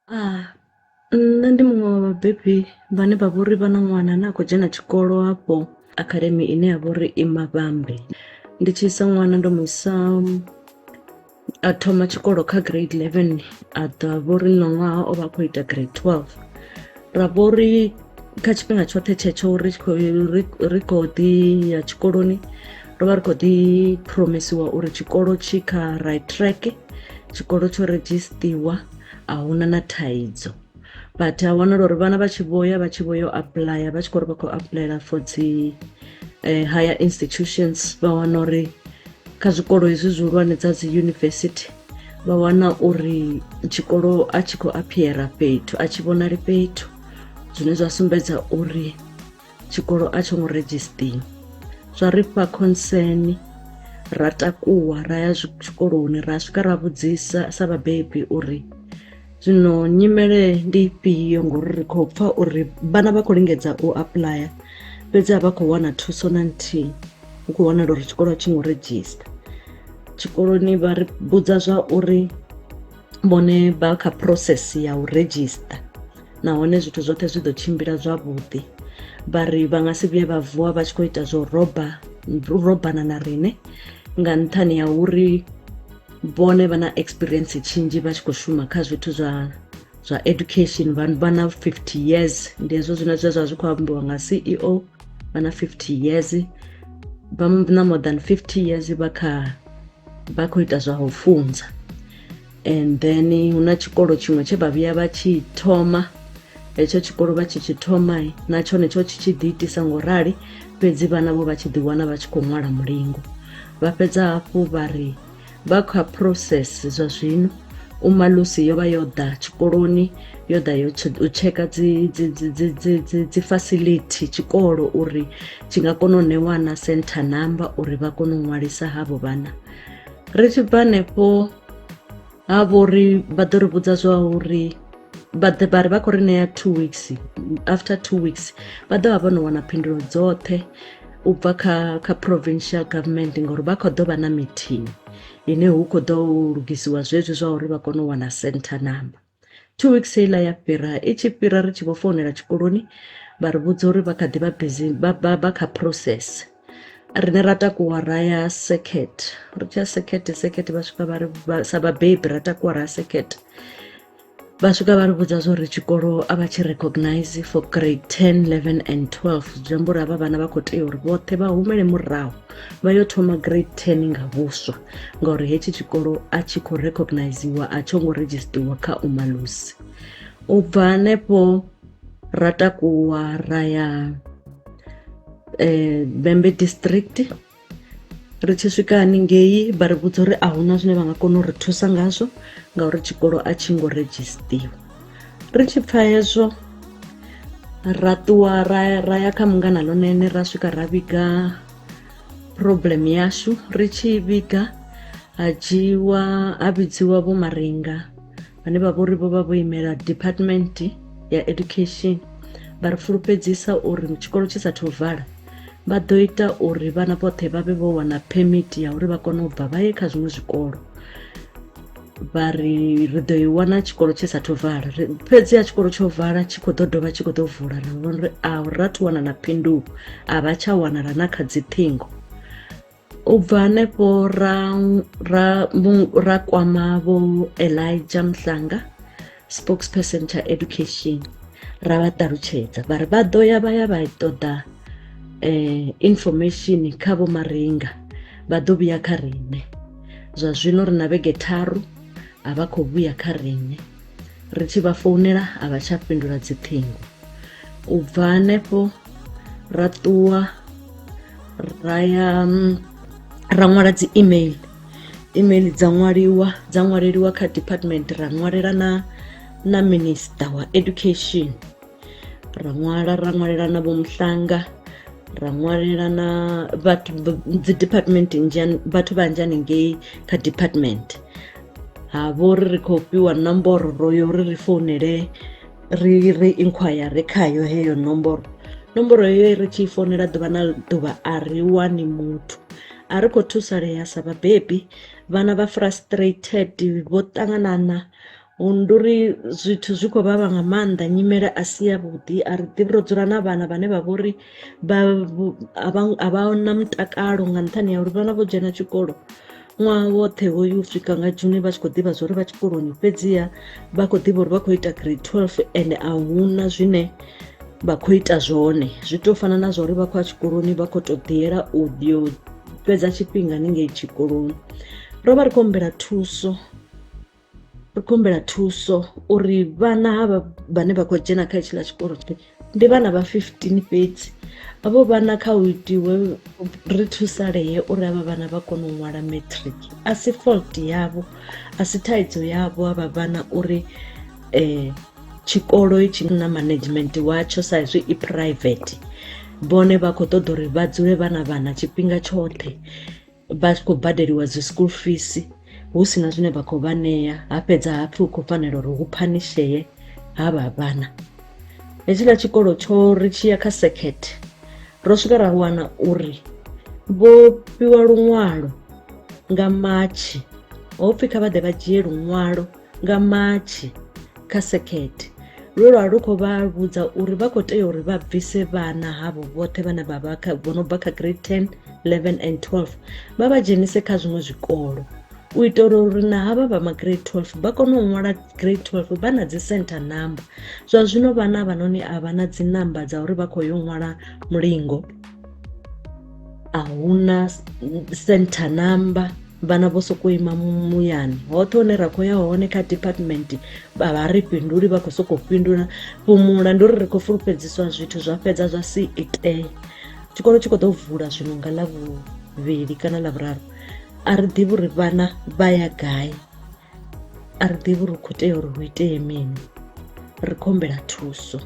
Nṋe ndi muṅwe wa vhabebi vhane vha vhori vha na ṅwana ane a khou dzhena tshikolo hafho akademi ine ya vha uri i Mavhambe, ndi tshi isa ṅwana ndo mu isa a thoma tshikolo kha grade 11 a ḓa vhori ṋaṅwaha o vha a khou ita grade 12. Ra vho ri kha tshifhinga tshoṱhe tshetsho ri tshi khou ri khou ḓi ya tshikoloni ro vha ri khou ḓi phuromisiwa uri tshikolo tshi kha right track tshikolo tsho redzhisiṱiwa a huna na thaidzo but ha wanala uri vhana vha tshi vhoya vha tshi vho yo apuḽaya vha tshi khou ri vha khou apuḽayela for dzi higher institutions vha wana uri kha zwikolo hezwi zwihulwane dza dzi yunivesithi vha wana uri tshikolo a tshi khou aphiera fhethu a tshi vhonali fhethu zwine zwa sumbedza uri tshikolo a tsho ngo redzhisiṱiwa zwa ri fha concern ra takuwa ra ya tshikoloni ra swika ra vhudzisa sa vhabebi uri zwino nyimele ndi ifhio ngori ri khou pfha uri vhana vha khou lingedza u apuḽaya fhedzi a vha khou wana thuso na nthihi hu khou wanala uri tshikolo a tshi ngo redzhisiṱa tshikoloni vha ri vhudza zwa uri vhone vha kha process ya u redzhisiṱa nahone zwithu zwoṱhe zwi ḓo tshimbila zwavhuḓi vha ri vha nga si vhuye vha vuwa vha tshi khou ita zwo roba u robana na riṋe nga nṱhani ha uri vhone vha na experience tshinzhi vha tshi khou shuma kha zwithu zwa zwa education vha na 50 years ndi hezwo zwine zwe zwa zwi khou ambiwa nga CEO vha na 50 years vha na more than 50 years vha kha vha khou ita zwa u funza and then hu na tshikolo tshiṅwe tshe vha vhuya vha tshi thoma hetsho tshikolo vha tshi tshi thoma na tshone tsho tshi tshi ḓi itisa ngo rali fhedzi vhana vho vha tshi ḓi wana vha tshi khou ṅwala mulingo vha fhedza hafhu vha ri vha kha process zwa zwino umalusi yo vha yo ḓa tshikoloni yo ḓa yo u tsheka dzi dzi dzi dzi dzi dzi dzi facility tshikolo uri tshi nga kona u ṋewa na center number uri vha kone u ṅwalisa havho vhana ri tshi bva hanefho ha vho ri vha ḓo ri vhudza zwa uri vha ḓe vha ri vha khou ri ṋea 2 weeks. After 2 weeks vha ḓo vha vho no wana phindulo dzoṱhe u bva kha provincial government ngauri vha khou ḓo vha na meeting ine hu khou ḓo lugisiwa zwezwi zwa uri vha kone u wana center number. 2 weeks heiḽa ya fhira i tshi fhira ri tshi vho founela tshikoloni vha ri vhudza uri vha kha ḓi vha busy vha kha process. Riṋe ra takuwa ra ya circuit, ri tshi ya circuit, circuit vha swika vha ri sa vhabebi ra takuwa ra ya circuit vha swika vha ri vhudza zwa uri tshikolo a vha tshi recognize for grade 10, 11 and 12. Zwi amba uri havha vhana vha khou tea uri vhoṱhe vha humele murahu vha yo thoma grade 10 nga vhuswa ngauri hetshi tshikolo a tshi khou recogniziwa, a tsho ngo redzhisiṱiwa kha umalusi. U bva hanefho ra takuwa ra ya Vhembe district. Ri tshi swika haningei vha ri vhudza uri a huna zwine vha nga kona u ri thusa ngazwo ngauri tshikolo a tshi ngo redzhisiṱiwa. Ri tshi pfha hezwo ra ṱuwa ra ya kha Mungana Lonene ra swika ra vhiga problem yashu. Ri tshi vhiga ha dzhiiwa ha vhidziwa vho Maringa vhane vha vhori vho vha vho imela department ya education vha ri fulufhedzisa uri tshikolo tshi sathu vala vha ḓo ita uri vhana vhoṱhe vha vhe vho wana permit ya uri vha kone u bva vha ye kha zwiṅwe zwikolo. Vha ri ri ḓo i wana tshikolo tshi sathu vala, fhedziha tshikolo tsho vala tshi khou ḓo dovha tshi khou ḓo vula. Ra vhona uri a rathu wana na phindulo a vha tsha wanala na kha dzi ṱhingo. U bva hanefho ra kwama vho Elijah Mhlanga, spokesperson tsha education, ra vha ṱalutshedza vha ri vha ḓo ya vha ya vha ṱoḓa information kha vho Maringa vha ḓo vhuya kha riṋe. Zwa zwino ri na vhege tharu a vha khou vhuya kha riṋe, ri tshi vha founela a vha tsha fhindula dzi ṱhingo. U bva hanefho ra ṱuwa ra ya ra ṅwala dzi email, email dza ṅwaliwa dza ṅwaleliwa kha department ra ṅwalela na minister wa education, ra ṅwala ra ṅwalela na vho Mhlanga, ra ṅwalela na vhathu dzi department nnzhi vhathu vhanzhi haningei kha department. Ha vho ri ri khou fhiwa nomboro ro yo uri ri founele ri inquiry khayo heyo nomboro. Nomboro heyo ri tshi founela ḓuvha na ḓuvha a ri wani muthu, a ri khou thusalea sa vhabebi vhana vha frustrated vho ṱanganana. Ndi uri zwithu zwi khou vhavha nga maanḓa nyimele a si ya vhuḓi a ri ḓivhi ro dzula na vhana vhane vha vhori vha a vha na mutakalo nga nṱhani ha uri vhana vho dzhena tshikolo ṅwaha woṱhe hoyu u swika nga June vha tshi kho ḓivha zwori vha tshikoloni fhedziha vha kho ḓivha uri vha kho ita grade 12 ende a huna zwine vha kho ita zwone zwi to fana na zwa uri vha khou ya tshikoloni vha kho to ḓiyela u yo fhedza tshifhinga haningei tshikoloni. Ro vha ri khou humbela thuso ri khou humbela thuso uri vhana havha vhane vha khou dzhena kha hetshiḽa tshikolo ndi vhana vha 15 fhedzi avho vhana kha hu itiwe ri thusalee uri avha vhana vha kone u ṅwala matric a si fault yavho a si thaidzo yavho avha vhana uri tshikolo itshi na management watsho sa izwi i private vhone vha khou ṱoḓa uri vha dzule vha na vhana tshifhinga tshoṱhe vha tshi khou badeliwa dzi school fees hu si na zwine vha khou vha ṋea ha fhedza hapfi hu khou fanela uri hu phanishee havha vhana. Hetshiḽa tshikolo tsho ri tshi ya kha sekhethe ro swika ra wana uri vho fhiwa luṅwalo nga Matshi hopfi kha vha ḓe vha dzhie luṅwalo nga Matshi kha sekhethe lwe lwa lu khou vha vhudza uri vha khou tea uri vha bvise vhana havho vhoṱhe vhane vha vha kha vho no bva kha grade 10 11 and 12 vha vha dzhenise kha zwiṅwe zwikolo u itela uri na havha vha ma grade 12 vha kone u ṅwala grade 12 vha na dzi center number. Zwa zwino vhana havhanoni a vha na dzi namba dza uri vha khou yo ṅwala mulingo a huna center number vhana vho sokou ima muyani hoṱhe hune ra khou ya hone kha department vha vha ri fhinduli vha khou sokou fhindula fhumula ndi uri ri khou fulufhedziswa zwithu zwa fhedza zwa si itee tshikolo tshi khou ḓo vula zwino nga ḽa vhuvhili kana ḽa vhuraru a ri ḓivhi uri vhana vha ya gai a ri ḓivhi uri hu khou tea uri hu itee mini ri khou humbela thuso.